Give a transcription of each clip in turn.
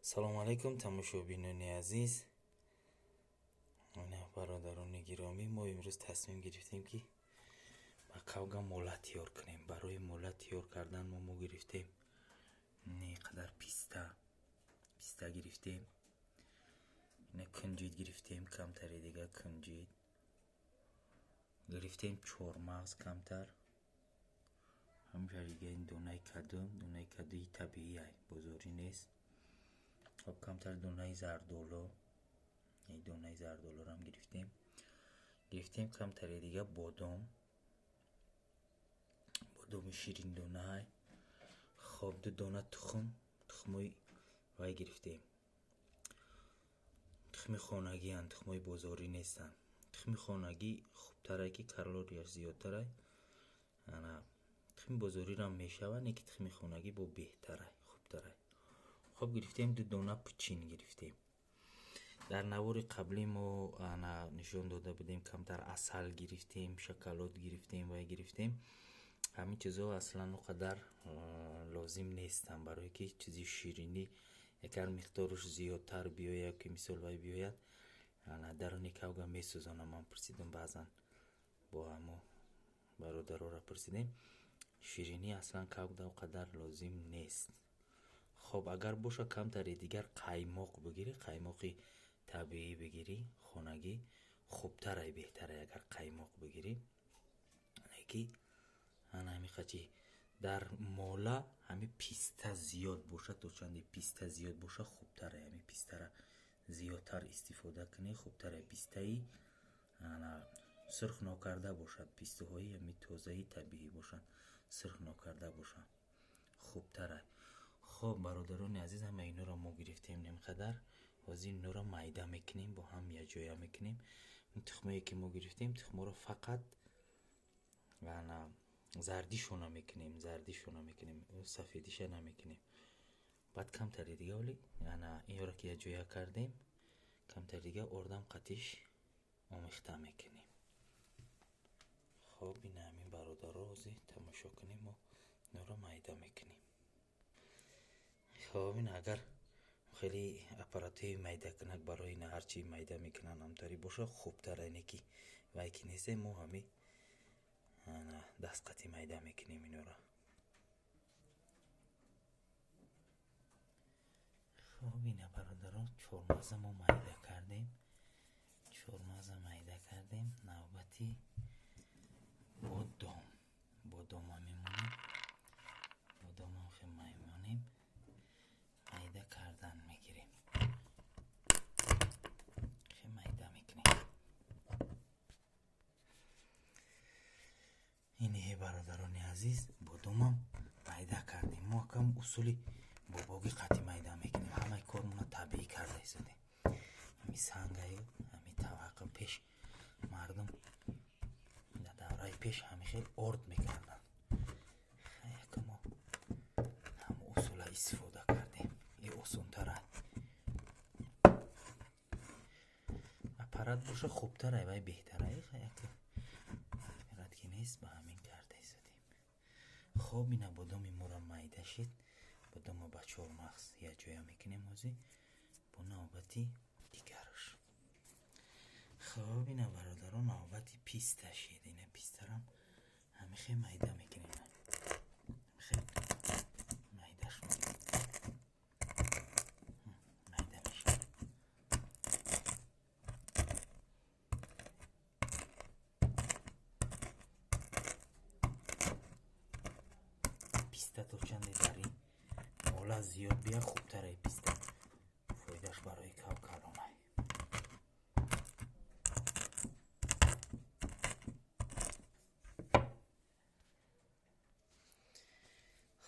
Салому алайкум, тамошобинони азиз, бародарони гиромӣ. Мо имрӯз тасмим гирифтем, ки ба кавга мола тиёр кунем. Барои мола тиёр кардан мо гирифтем не қадар писта, писта гирифтем, ина кунҷид гирифтем, камтари дига кунҷид гирифтем, чормағз камтар, ҳамчари дига ин донаи каду, донаи кадуи табиӣ, бозорӣ нест. Хоб, камтар донаи зардолу, донаи зардолурам гирифтем, гирифтем камтари дига бодом, бодоми шириндонаай. Хоб, ду дона тухм, тухмои вай гирифтем, тухми хонагианд, тухмои бозорӣ нестанд. Тухми хонагӣ хубтарай, ки калорияш зиёдтарай. Ана тухми бозорирам мешавад, не ки тухми хонагӣ бо беҳтарай, хубтарай. Хоб, гирифтем ду дона пучин гирифтем. Дар навори қаблӣ мо ана нишон дода будем, камтар асал гирифтем, шоколад гирифтем, вай гирифтем. Ҳамин чизҳо аслан он қадар лозим нестанд, барое ки чизи ширинӣ агар миқдораш зиёдтар биёяд, ки мисол вай биёяд, ана даруни кавга месӯзонам. Ман пурсидам, баъзан бо ҳамо бародароро пурсидем, ширинӣ аслан кавгда он қадар лозим нест. Хоб, агар боша, камтари дигар қаймоқ бигирӣ, қаймоқи табиӣ бигирӣ, хонагӣ хубтарай, беҳтарай агар қаймоқ бигирӣ. Ки ана ҳамин қачи дар мола ҳами писта зиёд боша, то чанде писта зиёд боша, хубтарай. Ҳами пистара зиёдтар истифода кунӣ, хубтарай. Пистаи ана сурх нокарда бошад, пистаҳои ҳами тозаи табиӣ бошанд, сурх нокарда бошанд, хубтарай. Хоб, бародарони азиз, ҳама инҳоро мо гирифтем нимқадар. Ҳозир инҳоро майда мекунем, бо ҳам якҷоя мекунем. Тухмое ки мо гирифтем, тухморо фақат ана зардишона мекунем, зардишона мекунем, сафедиша намекунем. Баъд камтари дига оли ана инҳоро ки якҷоя кардем, камтари дига ордам қатиш омехта мекунем. Хоб, ина ҳамин, бародаро, ҳозир тамошо кунем, мо инҳоро майда мекунем. Хоб, ин агар хеле аппаратҳои майдакунак барои ина ҳарчи майда мекунанд ҳамтари боша, хубтар, ине ки вай ки несте, мо ҳами дастқати майда мекунем инҳоро. Хоб, ина, бародарон, чормағза мо майда кардем, чормағза майда кардем. Навбати бодом, бодома мемонем, бодомам хе мемонем, майда кардан мегирем, хе майда мекунем. Инеҳе, бародарони азиз, бодомам майда кардем. Мо акам усули бобогӣ қатӣ майда мекунем, ҳамаи кормона табиӣ карда истодем. Ҳами сангаю ҳами таваққа пеш мардум дар давраи пеш ҳами хел орд мекарданд. Яка мо ҳама усула истифода кардем, и осонтара. Аппарат боша, хубтарай, вай беҳтарай. Яка аппарат ки нест, ба ҳамин карда истодем. Хоб, ина бодоми моро майда шид, бодомо ба чормағз якҷоя мекунем ҳозир бо навбати дигараш. Хоб, ина, бародарон, навбати писта шид. Ина пистарам ҳамихе майда мекунем, ҳамихе майдаш майда мешавад. Писта то чанде дар ин мола зиёд бия, хубтарай. Писта фоидаш барои кав калонай.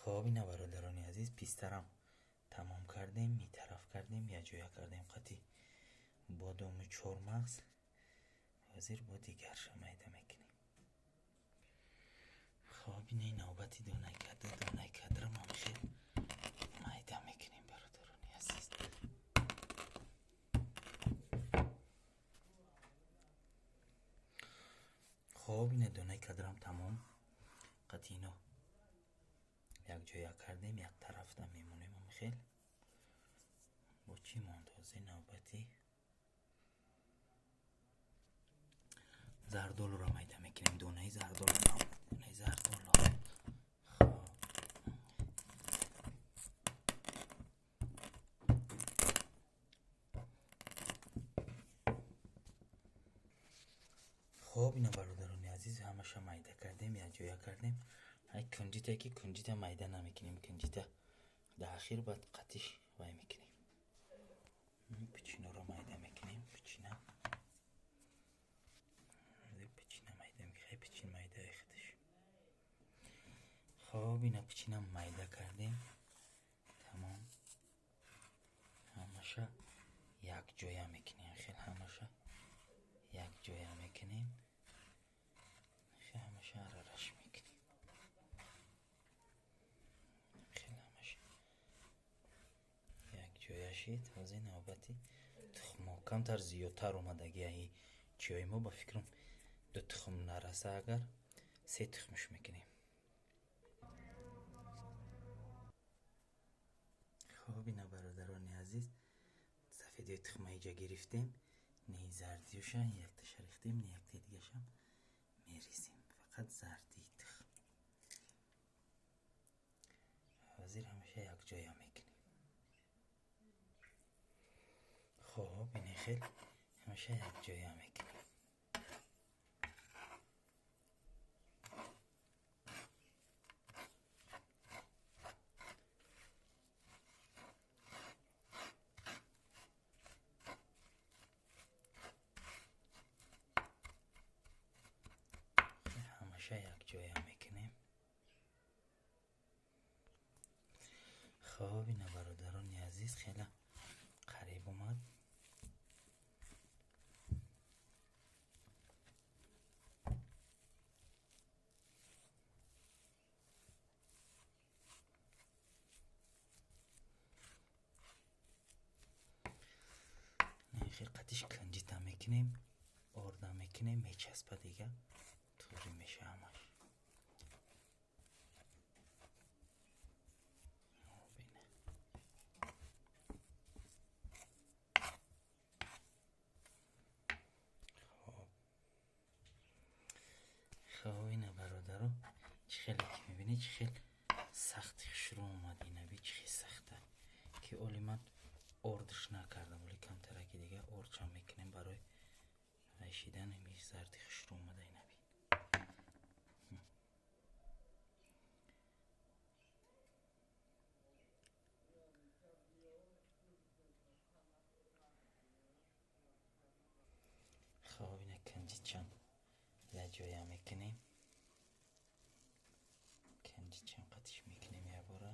Хоб, ина, бародарони азиз, пистарам тамом кардем, митараф кардем, якҷоя кардем қати бодому чормағз. Ҳозир бо дигарша майда мекунем. Хоб, ина навбати донаи каду, донаи кадрам ҳамхел майда мекунем, бародарони азиз. Хоб, ина донаи кадрам тамом, қати ино якҷоя кардем, як тарафда мемонем ҳамхел. Чӣ монд? Ҳозир навбати зардолуро майда мекунем. Донаи зардолу, донаи зардолу. Хоб, ина, бародарони азиз, ҳамаша майда кардем, якҷоя кардем. Ай кунҷите ки кунҷита майда намекунем, кунҷита дар ахир баъд қатиш вай мекунем. Пичиноро майда мекунем, пичина, пичина майда мекунем, пичин майдаи худаш. Хоб, ина, пичина майда кардем, тамом. Ҳамаша якҷоя мекунем, хел ҳамаша якҷоя мекунем, ҳамаша аралаш мекунем, хел ҳамаша якҷоя шид. Ҳозир навбати тухмо. Камтар зиёдтар омадаги аи чиёи мо, ба фикрам, ду тухм нараса, агар се тухмш мекунем. Хоб, ина, бародарони азиз, сафедиёи тухма иҷа гирифтем, не зардиёша якташа рехтем, не яктаи дигаша мерезем, фақат зардии тухм. Ҳозир ҳамеша якҷоя мекунем. Хоб, ина, хел ҳамеша якҷоя мекунем. Ҳамаша якҷоя мекунем. Хоб, ина, бародарони азиз, хеле қариб омад. Хел қатиш кунҷита мекунем, орда мекунем, мечаспа, дига туғри меша ҳамаш. Хоб, ина. Хоб, ина, бародаро, чӣ хеле ки мебинед, чӣ хел сахти хушрӯ омад. Ина би, чӣ хел сахта, ки оли ман ордш накардам, оли камтараки дига ордшам мекунем барои вайшидан. Ими зарди хушрӯ омада, ина бин. Хоб, ина, кунҷитчам якҷоя мекунем, кунҷитчам қатиш мекунем якбора.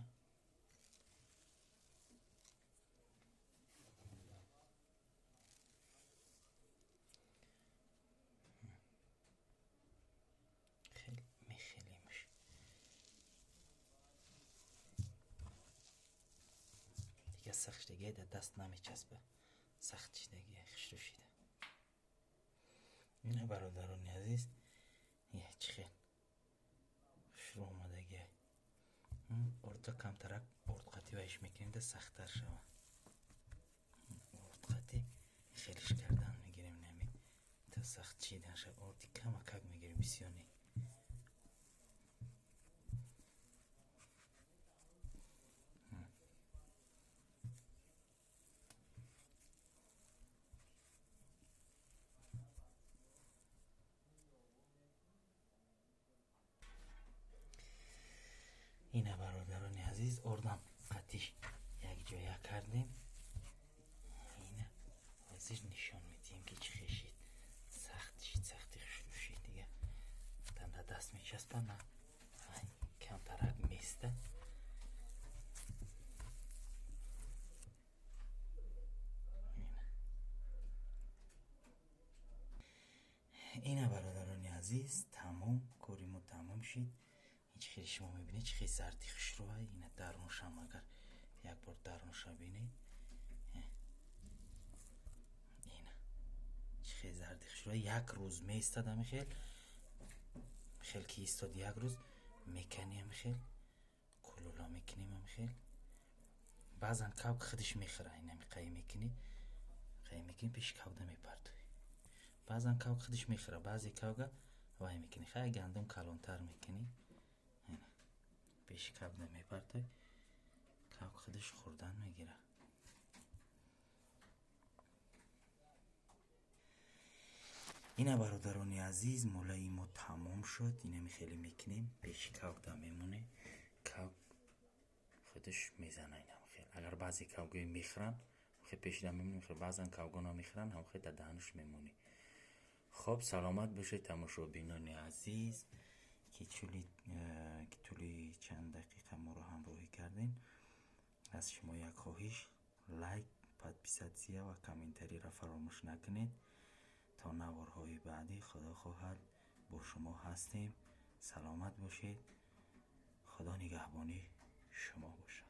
Хел мехелимш. Дига сахт шидагия, дар даст намечаспа, сахт шидагия, хушрӯ шида. Ина, бародарони азиз, чӣ хел хушрӯ омадагия. Ордта камтарак орд қатӣ вайш мекунем, да сахттар шава. Орд қатӣ хелиш кардан мегирем, нами то сахт шидан шава. Орди камакак мегирем, бисёр не. Ина, бародарони азиз, ордам қатиш якҷоя кардем. Ина, ҳозир нишон медиҳем, ки чӣ хел шид. Сахт шид, сахти хушрӯ шид, дига на даст мечаспа, на камтарак места. Ина, бародарони азиз, тамом, кори мо тамом шид. Чӣ хеле шумо мебинед, чӣ хел зарди хушрӯа. Ина, даруншам, агар як бор дарунша бинед, ина, чӣ хел зарди хушрӯа. Як рӯз меистад ҳами хел, хел ки истод як рӯз, мекани, ҳами хел кулула мекунем, ҳами хел. Баъзан кавк худаш мехӯра. Инами қай мекунӣ, қай мекунӣ, пеши кавда мепартоӣ. Баъзан кавк худаш мехӯра, баъзе кавга вай мекунӣ, хай, гандум калонтар мекунӣ, пеши кавда мепартоӣ, кавк худаш хӯрдан мегирад. Ина, бародарони азиз, мулаи мо тамом шуд. Инами хеле мекунем, пеши кавкда мемонем, кавк худаш мезана. Инам хел, агар баъзе кавгои мехӯранд, хе пешида мемонем, баъзан кавго намехӯранд, ҳам хе дар даҳанаш мемонӣ. Хоб, саломат бошед, тамошобинони азиз, ки тӯли чанд дақиқа моро ҳамроҳӣ кардем. Аз шумо як хоҳиш: лайк, подписаться ва комментарийро фаромӯш накунед. То наворҳои баъдӣ, худо хоҳад, бо шумо ҳастем. Саломат бошед, худо нигаҳбони шумо бошад.